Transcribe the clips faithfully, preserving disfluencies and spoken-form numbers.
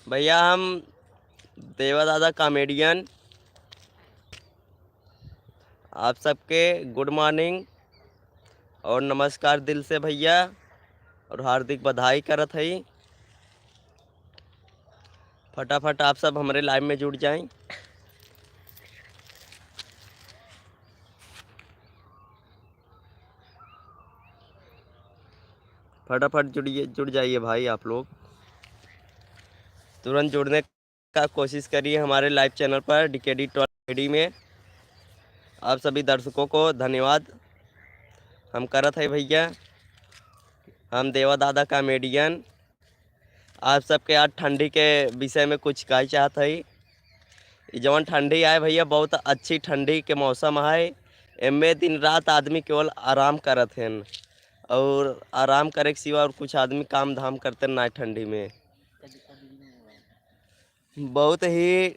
भैया, हम देवा दादा कॉमेडियन, आप सबके गुड मॉर्निंग और नमस्कार दिल से भैया, और हार्दिक बधाई करत हई। फटाफट आप सब हमरे लाइव में जुड़ जाएं। फटाफट जुड़िए, जुड़ जाइए भाई आप लोग। तुरंत जुड़ने का कोशिश करिए हमारे लाइव चैनल पर डीकेडी टॉप कॉमेडी में। आप सभी दर्शकों को धन्यवाद हम करत है भैया। हम देवा दादा कॉमेडियन आप सबके आज ठंडी के विषय में कुछ कहे चाहत है। ई जवन ठंडी आए भैया, बहुत अच्छी ठंडी के मौसम है। एमे दिन रात आदमी केवल आराम करत हैं और आराम करे के सिवा और कुछ आदमी काम धाम करते ना ठंडी में। बहुत ही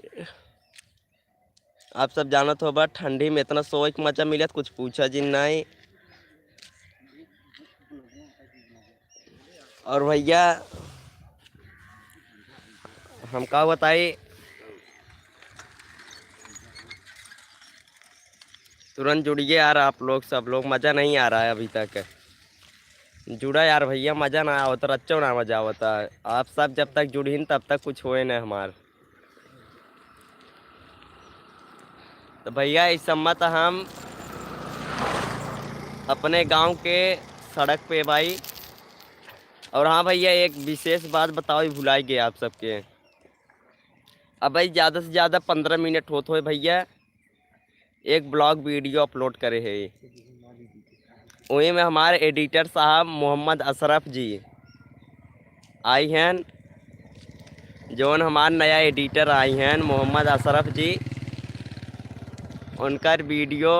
आप सब जानत होबा, ठंडी में इतना सोए के मजा मिलत, कुछ पूछा जिन नाई। और भैया, हम का बताई, तुरंत जुड़िए यार आप लोग, सब लोग, मज़ा नहीं आ रहा है अभी तक। जुड़ा यार भैया, मज़ा ना आवत, रच्चो ना मज़ा आवता। आप सब जब तक जुड़िन तब तक कुछ होए ना हमार। तो भैया, इस सम्मत हम अपने गांव के सड़क पे बाई। और हाँ भैया, एक विशेष बात बताओ, ई भुलाई गए आप सबके। अब भाई, ज़्यादा से ज़्यादा पन्द्रह मिनट होत होए भैया, एक ब्लॉग वीडियो अपलोड करे है। वही में हमारे एडिटर साहब मोहम्मद अशरफ जी आई हैं, जौन हमार नया एडिटर आई हैं मोहम्मद अशरफ जी, उनकर वीडियो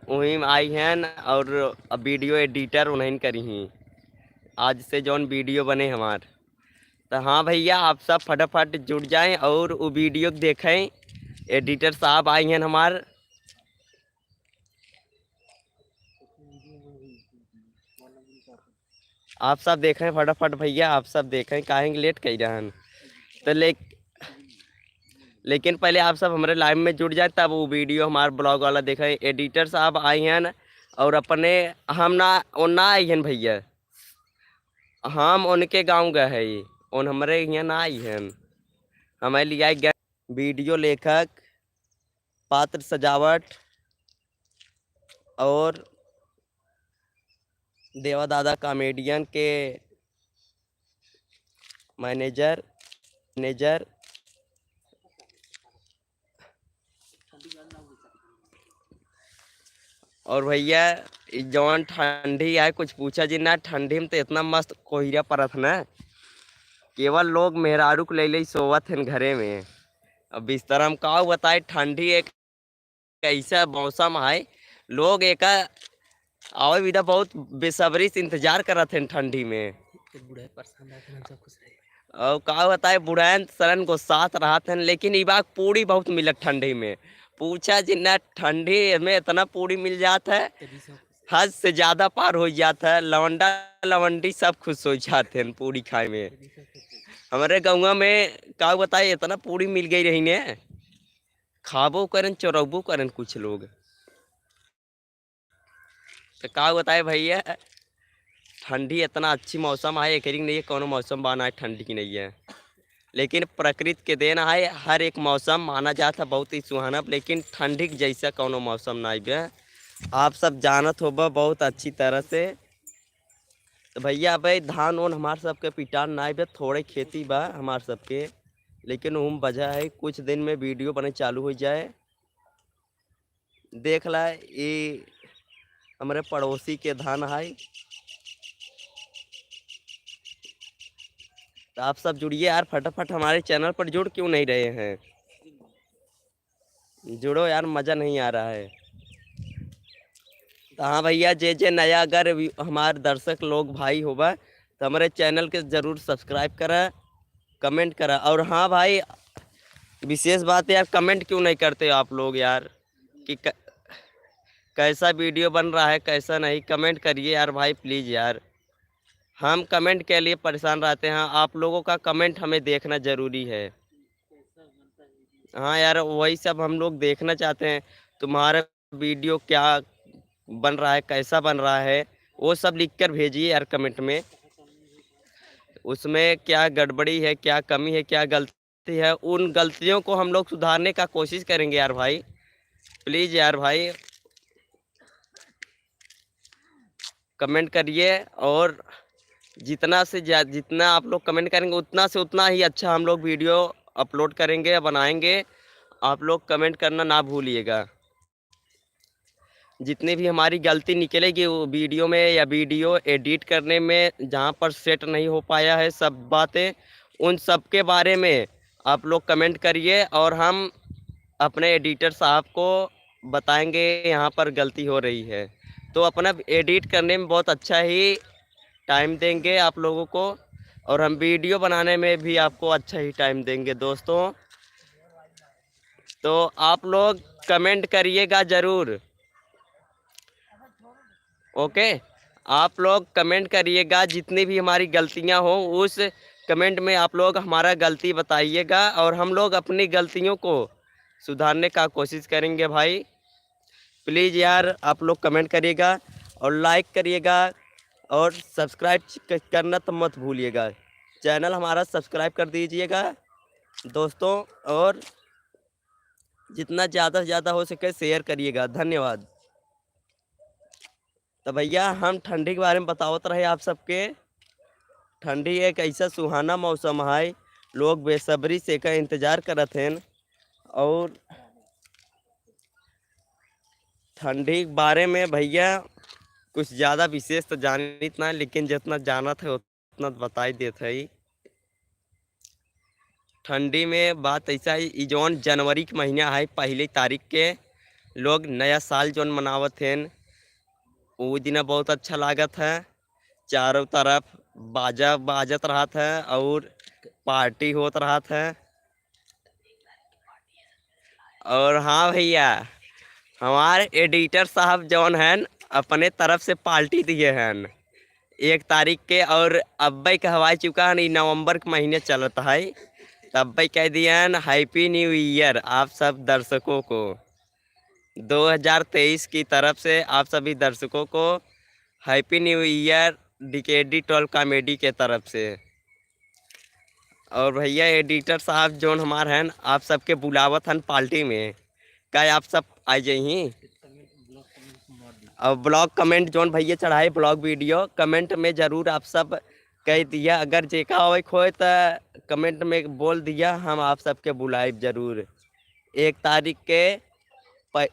वहीं में आई हैं और अब वीडियो एडिटर उन्हीं करी हैं। आज से जौन वीडियो बने हमार, तो हाँ भैया, आप सब फटाफट जुड़ जाएं और वो वीडियो देखें। एडिटर साहब आई हैं हमार। आप सब देखें फटाफट भैया, आप सब देखें, काहे कि लेट कई रहन। तो ले, लेकिन पहले आप सब हमारे लाइव में जुड़ जाए, तब वो वीडियो हमार ब्लॉग वाला देखें। एडिटर साहब आई हैं और अपने हम ना, वो ना आई हैं भैया, हम उनके गाँव गए हैं, उन हमरे यहाँ ना आई हैं। हमें लिया गए वीडियो लेखक, पात्र सजावट और देवा दादा कॉमेडियन के मैनेजर, मैनेजर। और भैया, ई जौन ठंडी आए, कुछ पूछा जी ना, ठंडी में तो इतना मस्त कोहिरा परत ना, केवल लोग मेहरारू को ले ले सोवत हैं घरे में। अब बिस्तर हम का बताए, ठंडी एक ऐसा मौसम है, लोग एका आवे विदा बहुत बेसब्री से इंतजार करत हैं ठंडी में। तो बूढ़ा परेशान रहत हैं, हम सब खुश रहे। और का बताए, बुढ़ान सरन गुस्सात रहत हैं, लेकिन ई बार पूड़ी बहुत मिलत ठंडी में। पूछा जी ना, ठंडी में इतना पूड़ी मिल जात है, तभी सब खुश। हद से ज्यादा पार हो जात है। लवंडा लवंडी सब खुश हो जात हैं पूड़ी खाए में। तभी सब खुश। हमारे गाँव में का बताए, इतना पूड़ी मिल गई रही ने, खाबो करन, चोरबो करन कुछ लोग। तो का बताए भैया, ठंडी इतना अच्छी मौसम है, एकरी नहीं है, कौनो मौसम बा ना ठंडी की नहीं है। लेकिन प्रकृति के देन है, हर एक मौसम माना जात है बहुत ही सुहाना, लेकिन ठंडी के जैसा कौनो मौसम ना बे। आप सब जानत होबा बहुत अच्छी तरह से। तो भैया, अबे धान ओन हमार सबके पिटान ना बे, थोड़े खेती बा हमार सबके, लेकिन उम बजा है, कुछ दिन में वीडियो बने चालू हो जाए। देख ला, ये हमरे पड़ोसी के धान है। तो आप सब जुड़िए यार, फटाफट हमारे चैनल पर जुड़ क्यों नहीं रहे हैं, जुड़ो यार, मज़ा नहीं आ रहा है। तो हाँ भैया, जे जे नया अगर भी हमारे दर्शक लोग भाई होबा, तो हमारे चैनल के ज़रूर सब्सक्राइब करा, कमेंट करा। और हाँ भाई, विशेष बात है यार, कमेंट क्यों नहीं करते आप लोग यार, कि क-, कैसा वीडियो बन रहा है, कैसा नहीं, कमेंट करिए यार भाई, प्लीज यार। हम कमेंट के लिए परेशान रहते हैं, आप लोगों का कमेंट हमें देखना ज़रूरी है। हाँ यार, वही सब हम लोग देखना चाहते हैं, तुम्हारा वीडियो क्या बन रहा है, कैसा बन रहा है, वो सब लिख कर भेजिए यार कमेंट में। उसमें क्या गड़बड़ी है, क्या कमी है, क्या गलती है, उन गलतियों को हम लोग सुधारने का कोशिश करेंगे यार भाई। प्लीज यार भाई, कमेंट करिए, और जितना से ज्या-, जितना आप लोग कमेंट करेंगे, उतना से उतना ही अच्छा हम लोग वीडियो अपलोड करेंगे, बनाएंगे। आप लोग कमेंट करना ना भूलिएगा। जितनी भी हमारी गलती निकलेगी वो वीडियो में या वीडियो एडिट करने में, जहाँ पर सेट नहीं हो पाया है सब बातें, उन सब के बारे में आप लोग कमेंट करिए, और हम अपने एडिटर साहब को बताएंगे यहाँ पर गलती हो रही है। तो अपना एडिट करने में बहुत अच्छा ही टाइम देंगे आप लोगों को, और हम वीडियो बनाने में भी आपको अच्छा ही टाइम देंगे दोस्तों। तो आप लोग कमेंट करिएगा ज़रूर, ओके? आप लोग कमेंट करिएगा, जितनी भी हमारी गलतियां हो उस कमेंट में आप लोग हमारा गलती बताइएगा, और हम लोग अपनी गलतियों को सुधारने का कोशिश करेंगे भाई। प्लीज यार, आप लोग कमेंट करिएगा और लाइक करिएगा, और सब्सक्राइब क-, करना तो मत भूलिएगा। चैनल हमारा सब्सक्राइब कर दीजिएगा दोस्तों, और जितना ज़्यादा से ज़्यादा हो सके शेयर करिएगा। धन्यवाद। तो भैया, हम ठंडी के बारे में बतावत रहे आप सबके। ठंडी एक ऐसा सुहाना मौसम है, लोग बेसब्री से एकर इंतजार करत हैं। और ठंडी के बारे में भैया कुछ ज़्यादा विशेष तो जानित ना, लेकिन जितना जानत है उतना तो बताई देत है। ठंडी में बात ऐसा है, ई जौन जनवरी के महीना है, पहली तारीख के लोग नया साल जौन मनावत हैं, वो दिन बहुत अच्छा लागत है। चारों तरफ बाजा बाजत रहत है और पार्टी होत रहत है। और हाँ भैया, हमार एडिटर साहब जौन हैं, अपने तरफ से पार्टी दिए हैं एक तारीख के, और अब्बे कहवाई चुका है, ई नवंबर के महीने चलत है, तब्बे कह दिए हैं, हैप्पी न्यू ईयर आप सब दर्शकों को। दो हज़ार तेईस की तरफ से आप सभी दर्शकों को हैप्पी न्यू ईयर, डीकेडी ट्वेल्व कॉमेडी के तरफ से। और भैया, एडिटर साहब जौन हमार हैं, आप सबके बुलावत हन पार्टी में, का आप सब आ जाइही? और ब्लॉग कमेंट जौन भैया चढ़ाए, ब्लॉग वीडियो कमेंट में ज़रूर आप सब कह दिया, अगर जेका आवे के होए त कमेंट में बोल दिया, हम आप सबके बुलाइब जरूर। एक तारीख के प-,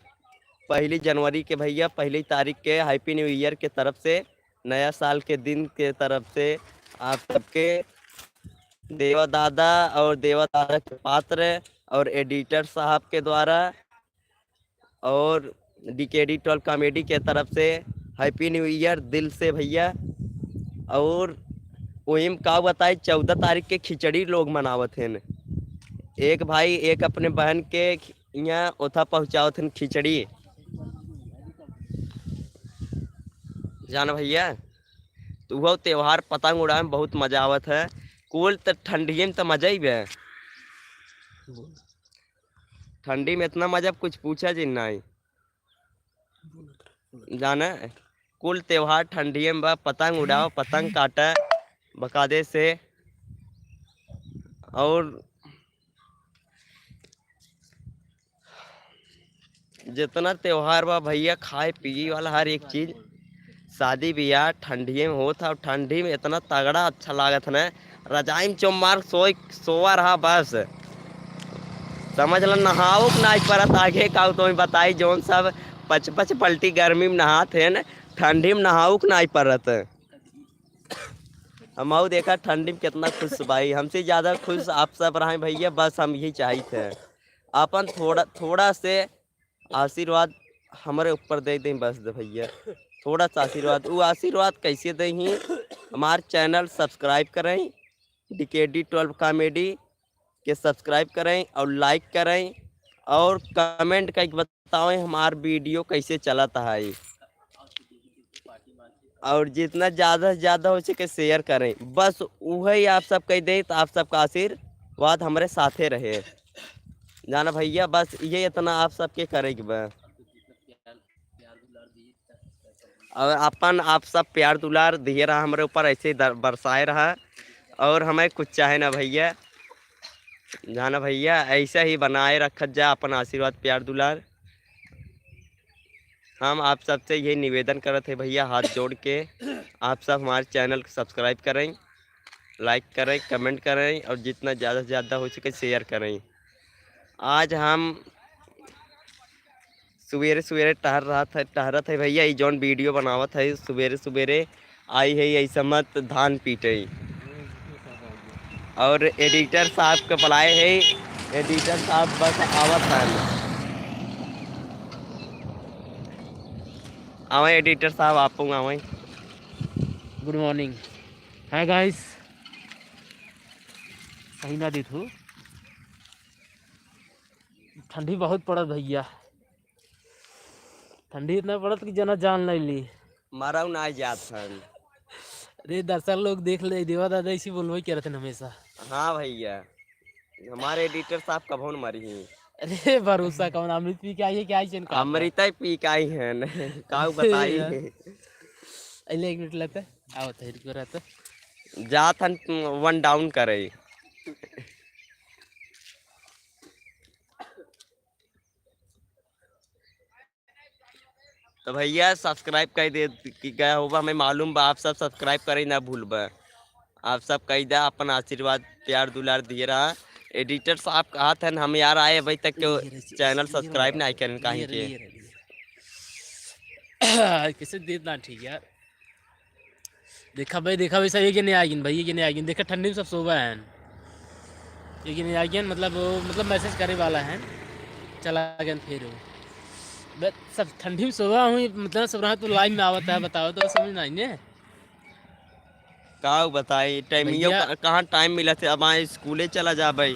पहली जनवरी के भैया, पहली तारीख के हैप्पी न्यू ईयर के तरफ से, नया साल के दिन के तरफ से आप सबके देवा दादा और देवा दादा के पात्र और एडिटर साहब के द्वारा और डीकेडी ट्वेल्व कॉमेडी के तरफ से हैप्पी न्यू ईयर दिल से भैया। और वही में का बताई, चौदह तारीख के खिचड़ी लोग मनावत हैं। एक भाई एक अपने बहन के खि-, यहाँ ओथा पहुँचावत हैं खिचड़ी। जान भैया, तो वह त्योहार पतंग उड़ावे में बहुत मजा आवत है। कुल त ठंडिये में त मजा ही बे। ठंडी में इतना मजा, कुछ पूछा जी नहीं। जाने, कुल त्योहार ठंडिये में बा, पतंग उड़ाओ, पतंग काटे बकायदे से। और जितना त्योहार बा भैया, खाए पिए वाला हर एक चीज, शादी ब्याह ठंडिये में होत है, और ठंडी में इतना तगड़ा अच्छा लागत है ना, रजाई में चुम्मार सोई, सोवा रहा बस, समझ ला, नहाओ के नाई परत। आगे का तो बताई, जौन सब पच पच पलटी गर्मी में नहात हैं, ठंडी में नहाओ के नाई परत। हम आओ देखा ठंडी में कितना खुश भाई, हमसे ज़्यादा खुश आप सब रहे भैया, बस हम यही चाहित है। अपन थोड़ा, थोड़ा से आशीर्वाद हमरे ऊपर दे दें बस दे भैया, थोड़ा सा आशीर्वाद। वो आशीर्वाद कैसे दें ही? हमार चैनल सब्सक्राइब करें, डीकेडी ट्वेल्व कॉमेडी के सब्सक्राइब करें और लाइक करें और कमेंट करके बताएं हमार वीडियो कैसे चलत है। और जितना ज्यादा से ज्यादा हो सके share करें। बस उहे ही आप सब कह दे तो आप सबका आशीर्वाद हमरे साथे रहे। जाना भैया, बस ये इतना आप सबके करे के बा। और अपन आप सब प्यार दुलार दिए रहा हमरे ऊपर, ऐसे ही दर-, बरसाए रहा। और हमें कुछ चाहे ना भैया, जाना भैया, ऐसा ही बनाए रखत जा अपन आशीर्वाद प्यार दुलार। हम आप सबसे यही निवेदन करत है भैया, हाथ जोड़ के आप सब हमारे channel को subscribe करें, like करें, comment करें और जितना ज्यादा से ज्यादा हो सके share करें। आज हम सुबेरे सुबेरे टहर रहा था, टहरत है भैया, ई जौन video बनावत है सुबेरे सुबेरे आई है, ऐसा मत धान पीटे। और editor साहब के बुलाए है, editor साहब बस आवत है। आवे editor साहब, आप आवे। Good morning। Hi guys। सही ना दी थू। ठंडी बहुत पड़त भैया, ठंडी इतना पड़त कि जना जान ले ली। मारा ना जात हन। अरे दर्शक लोग देख ले, देवा दादा इसी बोलबे करत हन हमेशा। हाँ भैया, हमारे editor साहब कभो न मरी ही। अरे भरोसा कौन, अमृत पी के आई है क्या? आई चैन का अमृत ही पी के आई है न। काऊ बताई यार। अरे एक मिनट लेते, आओ तो रुको रहते। जात हन one down करे। तो भैया subscribe कर दे कि गया होगा, हमें मालूम बा, आप सब subscribe करे ना भूलबा। आप सब कह दा अपन आशीर्वाद प्यार दुलार दिए रहा। Editor साहब कहा था हम यार आए अभी तक के channel subscribe ना करें कहीं के। कैसे देना ठीक यार। देखा भाई, देखा भाई, सब ये नहीं आगिन भाई, ये नहीं आगिन। देखा ठंडी में सब सोवा है, ये नहीं आगिन, मतलब वो, मतलब message करे वाला है, चला गया फिर वो। बस सब ठंडी में सोवा हुई, मतलब सब रहा तो live में आवत है, बताओ तो समझ ना आइने। का बताई, टाइमियो भैया। का-, कहाँ time मिला थे, अब आए स्कूले चला जा भाई।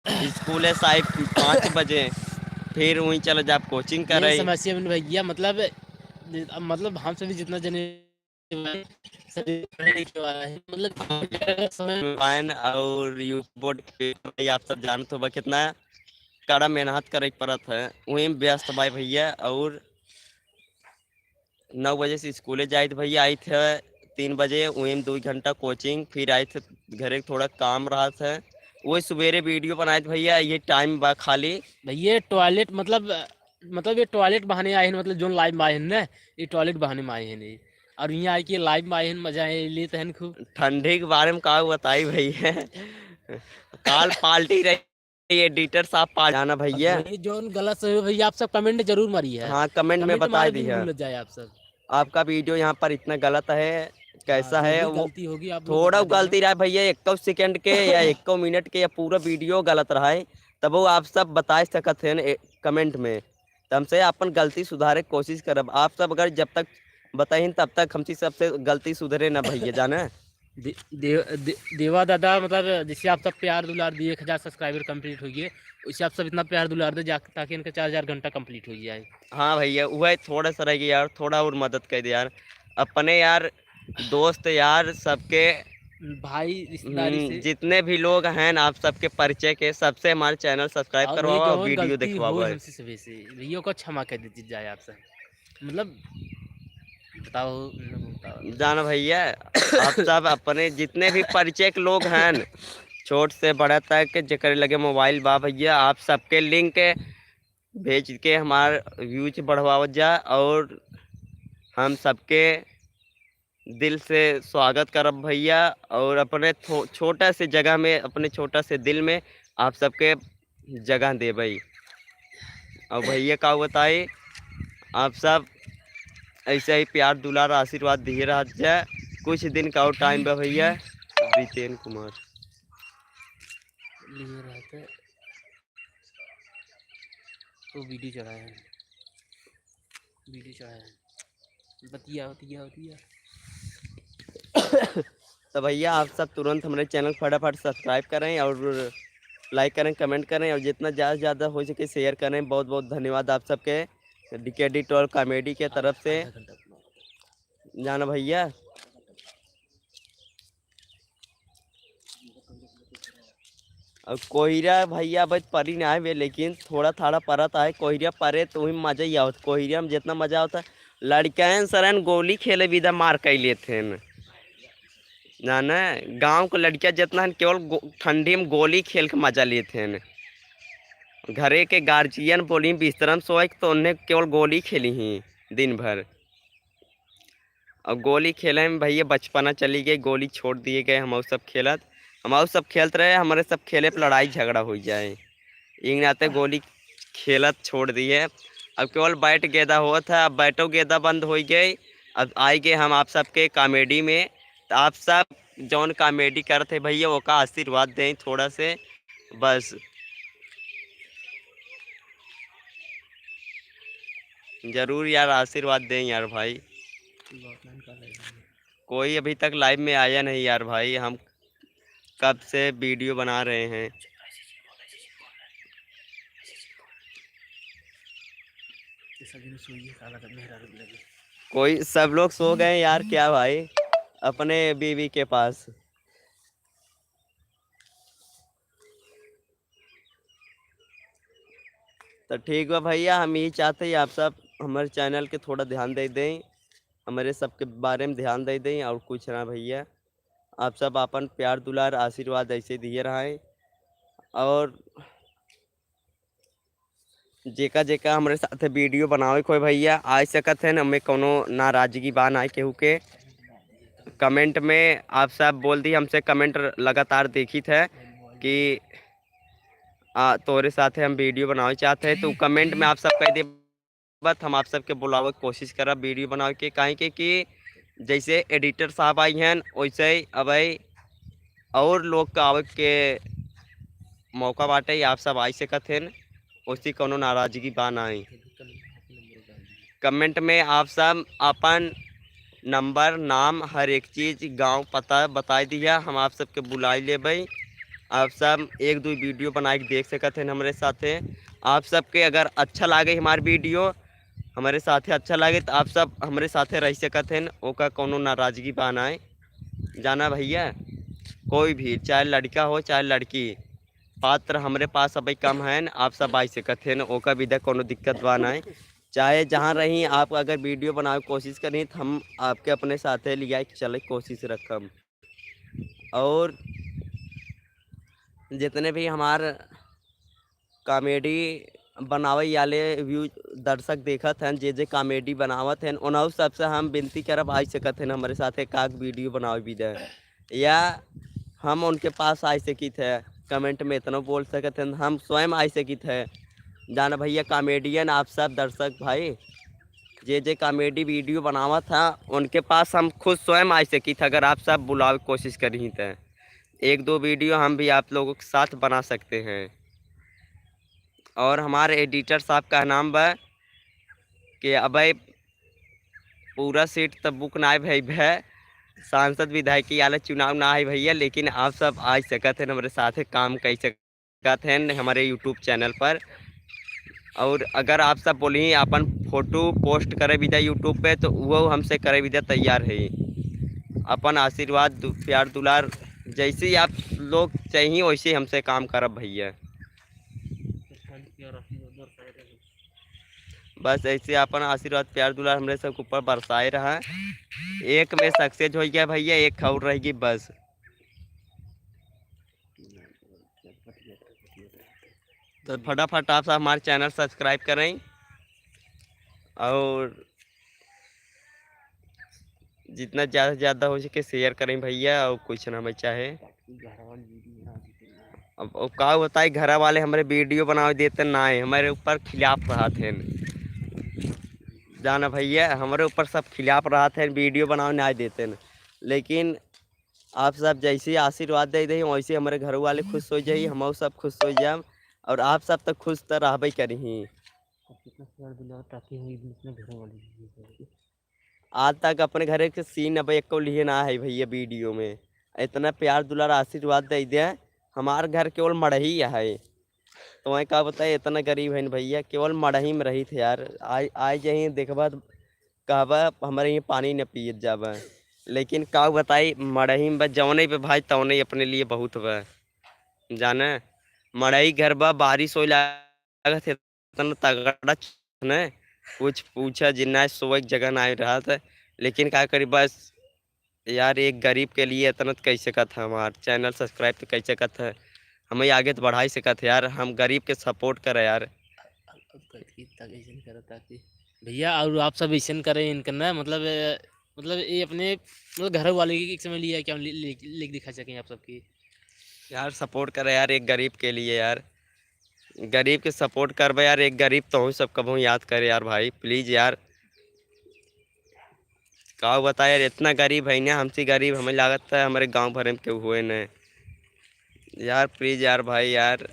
स्कूले से आए पाँच बजे, फिर वहीं चला जा coaching ये करे। समस्या बन भैया, मतलब, मतलब हम सभी जितना जने सभी पढ़े लिखे वाला है, मतलब, समय मोबाइल और YouTube board पे आप सब जानत होबा कितना कड़ा मेहनत करे के पड़त है, वहीं व्यस्त बा भैया। और नौ बजे से स्कूले जाइत भैया, आइत है तीन बजे, वहीं दो घंटा coaching, फिर आइत है घरे, थोड़ा काम रहत है, वही सुबेरे video बनाइत भैया, ये time बा खाली। भैया toilet मतलब, मतलब ये toilet बहाने आए हैं, मतलब जोन live में आए हैं ना, ये toilet बहाने में आए हैं ये। और यहाँ आके live में आए हैं, मजा है, लेते हैं खूब। ठंडी के बारे में का बताई भैया, काल party रही, editor साहब पा जाना भैया। अब ये जोन गलत सही हो भैया, आप सब comment जरूर मारिए। हाँ, comment में comment बताई मारे दी बिल्कुल है। भूल जाए आप सब। आपका video यहाँ पर इतना गलत है, कैसा हाँ, जो है भी वो गलती होगी आप लोग थोड़ा बता दीजिए। गलती रहा भैया, एक second के या एक minute के या पूरा video गलत रहा है, तब वो आप सब बता सकत हैं ए-, comment में। तो हमसे अपन गलती सुधारे के कोशिश करब। आप सब अगर जब तक बताइन तब तक हमसे सबसे गलती सुधरे ना भैया जाने। दे-, दे-, दे-, देवा दादा, मतलब जैसे आप सब प्यार दुलार दिए, एक हजार subscriber complete हो गए, वैसे आप सब इतना प्यार दुलार दे जा, ताकि इनका चार हजार घंटा complete हो जाए। हाँ भैया, वह थोड़ा सा रह गया यार, थोड़ा और मदद कर दे यार, अपने यार दोस्त यार सबके भाई रिश्तेदारी हम्म, से। जितने भी लोग हैं आप सबके परिचय के, सबसे हमारे channel subscribe और करवाओ, और video देखवाओ हमसे सभी से, भैया को क्षमा कर दीजिए जाए आप सब। मतलब बताओ, मतलब बताओ। जाना भैया, आप सब अपने जितने भी परिचय के लोग हैं, छोट से बड़ा तक, जेकर लगे मोबाइल बा भैया, आप सबके link भेज के हमार views बढ़वावत जा और हम सबके दिल से स्वागत करब भैया। और अपने थो-, छोटा से जगह में, अपने छोटा से दिल में आप सबके जगह देबै। और भैया का बताई, आप सब ऐसे ही प्यार दुलार आशीर्वाद दिए रहत जा। कुछ दिन का और time बा भैया। जितेन कुमार लिए रहते वो video चढ़ाए हैं, video चढ़ाए हैं, बतिया, बतिया, बतिया। तो भैया आप सब तुरंत हमारे channel फटाफट subscribe करें और like करें, comment करें और जितना ज़्यादा से ज़्यादा हो सके share करें। बहुत बहुत धन्यवाद आप सबके D K D Troll comedy के तरफ से। आधा घंटा जाना भइया। अब कोहिरा भइया बस परी ना आवे, लेकिन थोड़ा थाड़ा परत आए। कोहिरा परे तो वही मजा ही आवत। कोहिरा में जितना मजा आवत है, लड़कन सरन गोली खेले बिदा मार कई लेत हैं। जाने, गाँव के लड़किया जितना हन, केवल गो-, ठंडी में गोली खेल के मजा लेत हैं। घरे के गार्जियन बोली बिस्तरा में सोए के, तो उन्हें केवल गोली खेली ही दिन भर। और गोली खेले में भइया बचपना चली गई, गोली छोड़ दिए गए। हम सब खेलत, हम सब खेलत रहे, हमारे सब खेले पे लड़ाई झगड़ा हो जाए, इन नाते गोली खेलत छोड़ दिए। अब केवल बैट गेंदा होत है, अब बैटो गेंदा बंद हो गई। अब आए गए हम आप सबके कॉमेडी में, तो आप सब जौन कॉमेडी करत है भइया, ओका आशीर्वाद दें थोड़ा से, बस। जरूर यार, आशीर्वाद दें यार भाई। कोई अभी तक लाइव में आया नहीं यार भाई, हम कब से वीडियो बना रहे हैं। कोई, सब लोग सो गए यार, क्या भाई, अपने बीवी के पास। तो ठीक बा भइया, हम यही चाहते हैं आप सब हमारे चैनल के थोड़ा ध्यान दे दें, हमारे सबके बारे में ध्यान दे दें, और कुछ ना भइया। आप सब अपन प्यार दुलार आशीर्वाद ऐसे दिए रहें। और जेका जेका हमरे साथे वीडियो बनावे के होय भइया, आ सकत हैं, हमें कौनो नाराजगी बा ना केहू के। कमेंट में आप सब बोल दी, हमसे कमेंट लगातार देखित है कि आ, तोरे साथे हम वीडियो बनावे चाहते हैं, तो कमेंट में आप सब कह दे, बात हम आप सबके बुलावे के कोशिश करब वीडियो बनावे के, काहे के कि जैसे एडिटर साहब आई हैं, वैसे ही अब और लोग का आवे के मौका बाटे, आप सब आ सकत हैं, वैसे कौनो नाराजगी बा नाई। कमेंट में आप सब अपन नंबर, नाम, हर एक चीज, गांव, पता बताई दिया, हम आप सबके बुलाई लेबै। आप सब एक दो वीडियो बनाए के देख सकत हैं हमरे साथे। आप सबके अगर अच्छा लागे हमार वीडियो, हमरे साथे अच्छा लागे, तो आप सब हमरे साथे रह सकत हैं, ओका कौनो नाराजगी बा नाय। जाना भइया, कोई भी, चाहे लड़का हो, चाहे लड़की, पात्र हमरे पास अभी कम हैं, आप सब आ सकत हैं, ओका बिदा कौनो दिक्कत बा नाय। चाहे जहाँ रही, आप अगर वीडियो बनावे के कोशिश करी, तो हम आपके अपने साथे लिया के चले के कोशिश रखब। और जितने भी हमार कॉमेडी बनावे वाले व्यू दर्शक देखत हैं, जे जे कॉमेडी बनावत हैं, उन्हों सबसे हम विनती करब, आ सकत हैं हमरे साथे काक वीडियो बनावे बिदा, या हम उनके पास आ सकित है, कमेंट में इतना बोल सकत हैं, हम स्वयं आ सकित है। जान भइया, कॉमेडियन आप सब दर्शक भाई, जे जे कॉमेडी वीडियो बनावत है, उनके पास हम खुद स्वयं आ सकित है, अगर आप सब बुलावे के कोशिश करी तो एक दो वीडियो हम भी आप लोगों के साथ बना सकते हैं। और हमारे एडिटर साहब का नाम बा कि अबे पूरा सीट तो बुक ना है भाई, भै सांसद विधायक के आला चुनाव ना है भइया, लेकिन आप सब आ सकत हैं हमरे साथे काम कर सकत हैं हमरे YouTube चैनल पर। और अगर आप सब बोली अपन फोटो पोस्ट करे बिदा YouTube पे, तो वो हमसे करे बिदा तैयार है। अपन आशीर्वाद दु-, प्यार दुलार जैसे ही आप लोग चाहिए, वैसे ही हमसे काम करब भइया। बस ऐसे अपन आशीर्वाद प्यार दुलार हमरे सबके ऊपर बरसाए रहा, एक में सक्सेस हो गया भइया, एक और रहेगी बस। तो फटाफट आप सब हमारे चैनल सब्सक्राइब करें और जितना ज़्यादा से ज़्यादा हो सके शेयर करें भइया, और कुछ ना हमें चाहे। अब, अब का होता है, घर वाले हमारे वीडियो बनावे देते ना है, हमारे ऊपर खिलाफ रहत हैं। जाना भइया, हमारे ऊपर सब खिलाफ रहत हैं, वीडियो बनावे ना देते हैं। लेकिन आप सब जैसे ही आशीर्वाद दे दे, वैसे हमारे घर वाले खुश हो जाई, हम सब खुश हो जाए, और आप सब तो खुश तो रहबे करी। कितना प्यार दुलार ताकि हम इतने घर वाले आज तक अपने घरे के सीन अब एको लिए ना है भइया वीडियो में। इतना प्यार दुलार आशीर्वाद दे दे। हमार घर केवल मड़ही है, तो वहीं का बताए, इतना गरीब है न भइया, केवल मड़ही में रही थे यार। आए, आए जाइए, देखबा तो कहबा हमरे हियाँ पानी न पियत जाबा। लेकिन का बताई, मड़ही में बा, जौने पे भाई तौने अपने लिए बहुत बा। जाने, मड़ही घर बा, बारिश होई लागत है, इतना तगड़ा न, कुछ पूछा जिन्ना, सोए के जगह ना रहत। लेकिन का करी बस यार, एक गरीब के लिए इतना तो कई सकत है, हमार channel subscribe तो कई सकत है, हमें आगे तो बढ़ाई सकत है यार, हम गरीब के support करे यार। अब, अब कथी तक ऐसन करत आती? भैया, और आप सब ऐसन करें इनका ना, मतलब, ए, मतलब, ये अपने, मतलब, घर वाले के एक समय लिया क्या ले, ले, लेके दिखा सकें आप सबकी? यार, support करे यार, एक गरीब के लिए यार, गरीब के support करबे यार, एक गरीब तोहू सब कबहूँ याद करे यार भाई, please यार। का बताए यार, इतना गरीब है ना, हमसे गरीब हमें लागत है हमारे गाँव भरे में केहू होए न यार। Please यार भाई यार,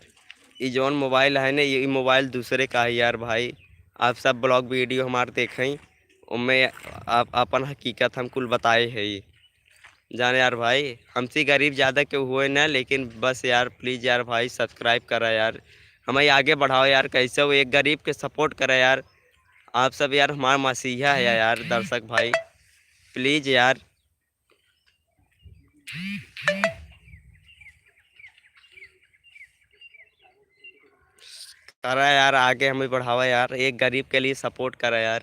ई जौन mobile है ना, ये mobile दूसरे का है यार भाई। आप सब vlog video हमार देखें, उनमें आप अपन हकीकत हम कुल बताए है। जाने यार भाई, हमसे गरीब ज़्यादा केहू होए ना, लेकिन बस यार, please यार भाई, subscribe करा यार, हमें आगे बढ़ाओ यार। कैसे हो, एक गरीब के support करा यार। आप सब यार हमार मसीहा है यार, दर्शक भाई, please यार। करा यार, आगे हमें बढ़ावा यार, एक गरीब के लिए support करा यार।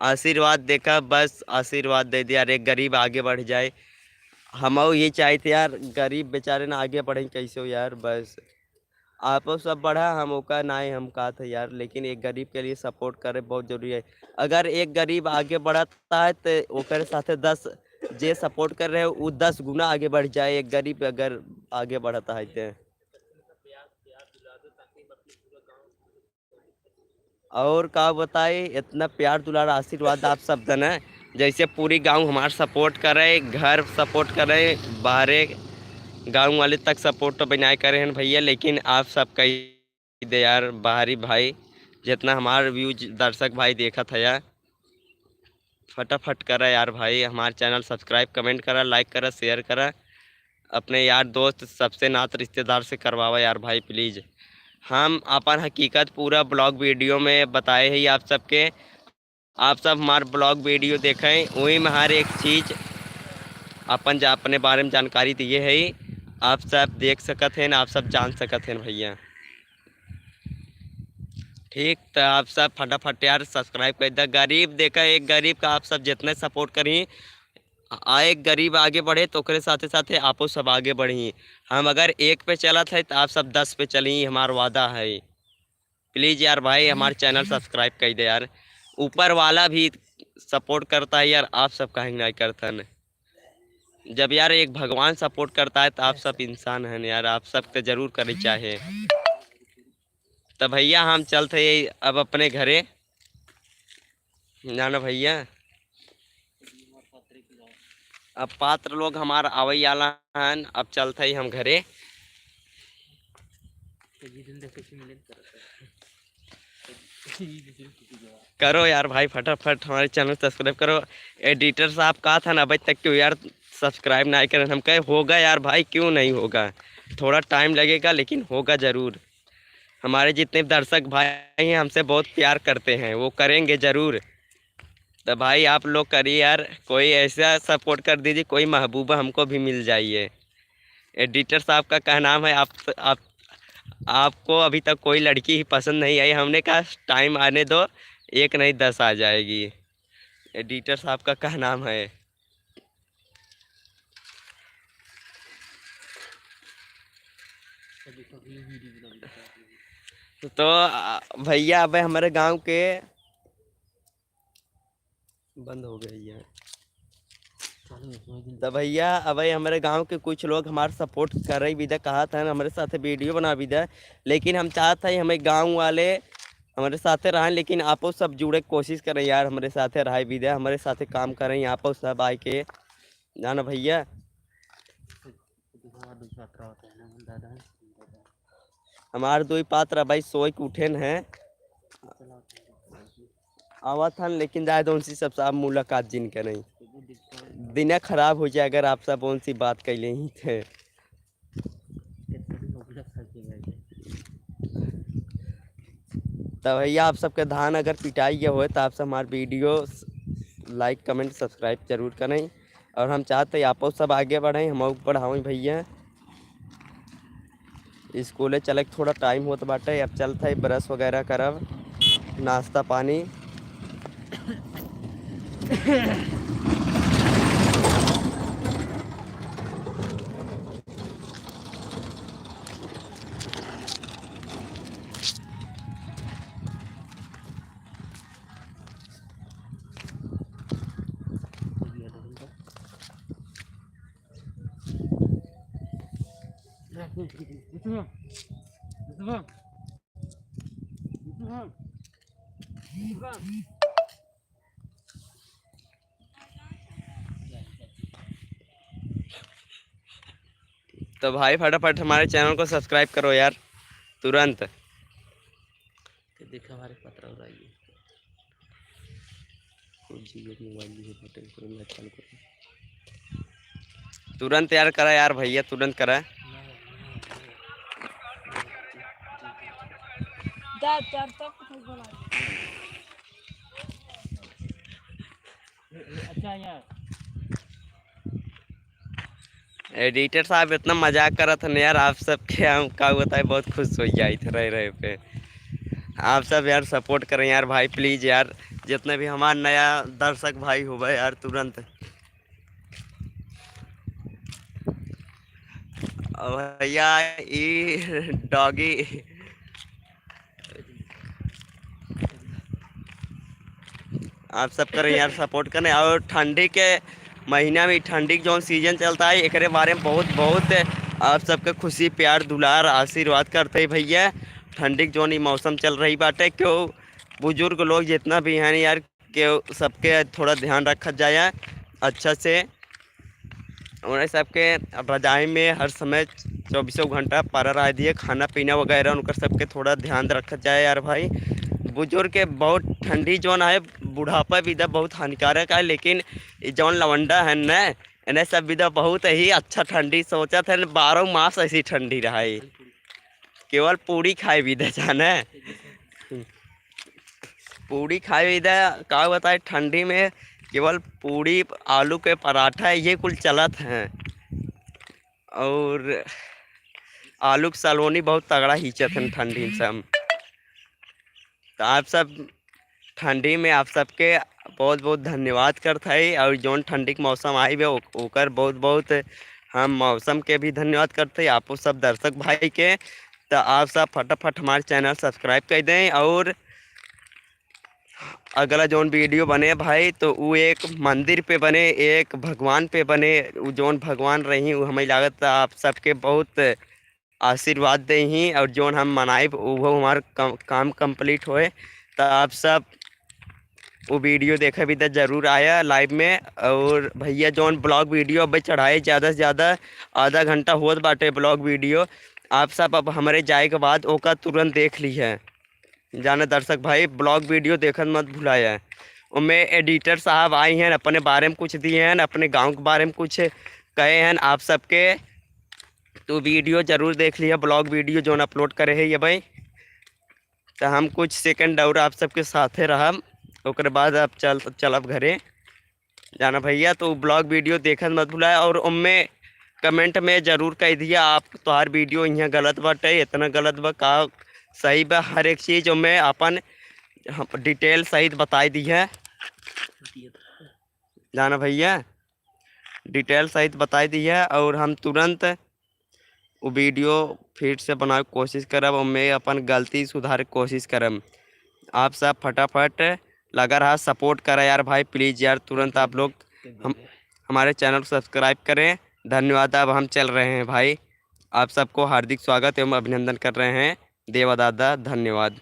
आशीर्वाद देखा, बस आशीर्वाद दे दिया यार, एक गरीब आगे बढ़ जाए। हम ये चाहते यार, गरीब बेचारे ना आगे बढ़े कैसे हो यार, बस आप सब बढ़ा, हम ओका ना है, हम कहा था यार, लेकिन एक गरीब के लिए support करे बहुत जरूरी है। अगर एक गरीब आगे बढ़ता है तो ओकरे साथे दस जे support कर रहे हैं, वो दस गुना आगे बढ़ जाए, एक गरीब अगर आगे बढ़ता है तो। और का बताई, इतना प्यार दुलार आशीर्वाद आप सब देना, जैसे पूरी गांव हमार support करे, घर support करे, बाहरे गांव वाले तक support तो बनाए करे हैं भैया, लेकिन आप सब कई दे यार बाहरी भाई, जितना हमार views दर्शक भाई देखत है यार, फटाफट करा यार भाई, हमार channel subscribe, comment करा, like करा, share करा, अपने यार दोस्त सबसे नात रिश्तेदार से करवावा यार भाई, please। हम अपन हकीकत पूरा vlog video में बताए ही आप सबके, आप सब हमार vlog video देखें, वही में हर एक चीज अपन जा, अपने बारे में जानकारी दिए है, आप सब देख सकत हैं, आप सब जान सकत हैं भैया। ठीक, तो आप सब फटाफट यार subscribe कर दे। गरीब देखा, एक गरीब का आप सब जितने support करी, आ, एक गरीब आगे बढ़े तो ओकरे साथे साथे आपो सब आगे बढ़ी। हम अगर एक पे चलत है तो आप सब दस पे चली, हमार वादा है। Please यार भाई, हमार channel subscribe कर दे यार। ऊपर वाला भी support करता है यार, आप सब काहे नहीं करतन? जब यार एक भगवान support करता है तो आप सब इंसान हैं यार, आप सब तो जरूर करे चाहे। तो भैया हम चलत है अब अपने घरे, जाना भैया। अब पात्र लोग हमार आवै आला हन, अब चलत है हम घरे। करो यार भाई, फटाफट हमारे channel subscribe करो। Editor साहब कहा था ना, अभी तक क्यों यार subscribe नहीं करे? हम कहे होगा यार भाई, क्यों नहीं होगा, थोड़ा time लगेगा लेकिन होगा जरूर। हमारे जितने दर्शक भाई हैं हमसे बहुत प्यार करते हैं, वो करेंगे जरूर। तो भाई आप लोग करिए यार, कोई ऐसा support कर दीजिए, कोई महबूबा हमको भी मिल जाइए। Editor साहब का कहनाम है आप, आप, आपको अभी तक कोई लड़की ही पसंद नहीं आई। हमने कहा time आने दो, एक नहीं दस आ जाएगी। Editor साहब का कहनाम है। तो आ, भैया अब हमारे गांव के बंद हो गई है। तो भैया अब हमारे गांव के कुछ लोग हमार support करे भी दे, कहा था हमारे साथ video बना भी दे, लेकिन हम चाहत है हमें गांव वाले हमारे साथे रहें, लेकिन आपो सब जुड़े के कोशिश करें यार, हमारे साथे रहे भी दे, हमारे साथे काम करें आपो सब आए के, जाना भैया। हमार दुई पात्र भाई सोए के उठेन हैं, आवत हन, लेकिन जाए दो उनसे सब साहब मुलाकात जिन के नहीं, दिना खराब हो जाए अगर आप सब उनसे बात कैले ही थे। तो भैया आप सबके धान अगर पिटाई गया होए तो आप सब हमार video like, comment, subscribe जरूर करें। और हम चाहते हैं आपो सब आगे बढ़ें, हम बढ़ावें भैया। स्कूले चले के थोड़ा टाइम होत बाटे, अब चलत है ब्रश वगैरह करब, नाश्ता पानी। तो भाई, फटाफट हमारे चैनल को सब्सक्राइब करो यार, तुरंत। तो देखा हमारे पतरा हो रहा है। कुछ जी मोबाइल भी है, बटन करो, मैं चालू करूँ। तुरंत यार करा यार भैया, तुरंत करा। दा, चार तक कुछ बोला। अच्छा यार। एडिटर साहब इतना मजाक करत हन यार, आप सबके हम का बताए, बहुत खुश हो जाइत रहे रहे पे। आप सब यार सपोर्ट करें यार भाई, प्लीज यार, जितने भी हमार नया दर्शक भाई होबे यार, तुरंत। और भैया ई डॉगी आप सब करें यार, सपोर्ट करें। और ठंडी के महीना में, ठंडी के जौन सीजन चलता है, एकरे बारे में बहुत बहुत आप सबके खुशी, प्यार, दुलार, आशीर्वाद करते हैं भैया। ठंडी के जौन ई मौसम चल रही बाटे, क्यों बुजुर्ग लोग जितना भी हैं यार, के सबके थोड़ा ध्यान रखा जाए अच्छा से। उन्हें सबके रजाई में हर समय चौबीसों घंटा पड़ा रह दिए, खाना पीना वगैरह उनकर सबके थोड़ा ध्यान रखा जाए यार भाई। बुजुर्ग के बहुत ठंडी जौन है, बुढ़ापा भी इधर बहुत हानिकारक है, लेकिन ई जौन लवंडा है न, इन्हें सब भी तो बहुत ही अच्छा ठंडी सोचत है, बारह मास ऐसी ठंडी रहे। केवल पूरी खाए भी दे जाने, पूरी खाए भी दे। का बताए, ठंडी में केवल पूरी, आलू के पराठा, ये कुल चलत हैं। और आलू के सलोनी बहुत तगड़ा खींचत हैं ठंडी में सब। तो आप सब ठंडी में आप सबके बहुत बहुत धन्यवाद करत हई। और जौन ठंडी के मौसम आई बे, ओ-, ओकर बहुत बहुत हम मौसम के भी धन्यवाद करत हई, आपो सब दर्शक भाई के। तो आप सब फटाफट हमारे चैनल सब्सक्राइब कर दें। और अगला जौन वीडियो बने भाई, तो उ एक मंदिर पे बने, एक भगवान पे बने। उ जौन भगवान रही, उ हमें लागत आप सबके बहुत आशीर्वाद देही और जौन हम मनाइब, उहो हमार कम, काम कंप्लीट होए। तो आप सब वो वीडियो देखे भी तो जरूर आया लाइव में। और भैया जौन ब्लॉग वीडियो अब चढ़ाए, ज़्यादा से ज़्यादा आधा घंटा होत बाटे ब्लॉग वीडियो। आप सब अब हमरे जाए के बाद ओका तुरंत देख ली है। जाने दर्शक भाई, ब्लॉग वीडियो देखत मत भुलाया। ओमे एडिटर साहब आए हैं, अपने बारे में कुछ दिए हैं, अपने गांव के बारे में कुछ कहे हैं आप सबके। तो वीडियो जरूर देख लिया, ब्लॉग वीडियो जौन अपलोड करे है ये भाई। तो हम कुछ सेकंड और आप सबके साथे रहब, ओकरे बाद आप चल, चलब घरे। जाना भैया, तो ब्लॉग वीडियो देखत मत भुलाए और ओमे कमेंट में जरूर कह दिया आप, तोहार वीडियो यहाँ गलत बाटे, इतना गलत बा, का सही बा, हर एक चीज़ ओमे अपन हम डिटेल सहित बताई दी है। जाना भैया, डिटेल सहित बताई दी है और हम तुरंत वो वीडियो फिर से बनावे के कोशिश करब, ओमे अपन गलती सुधारे के कोशिश करब। आप सब फटाफट लगा रहा, सपोर्ट करा यार भाई, प्लीज यार, तुरंत आप लोग हम, हमारे चैनल को सब्सक्राइब करें। धन्यवाद। अब हम चल रहे हैं भाई, आप सबको हार्दिक स्वागत एवं अभिनंदन कर रहे हैं। देवा दादा, धन्यवाद।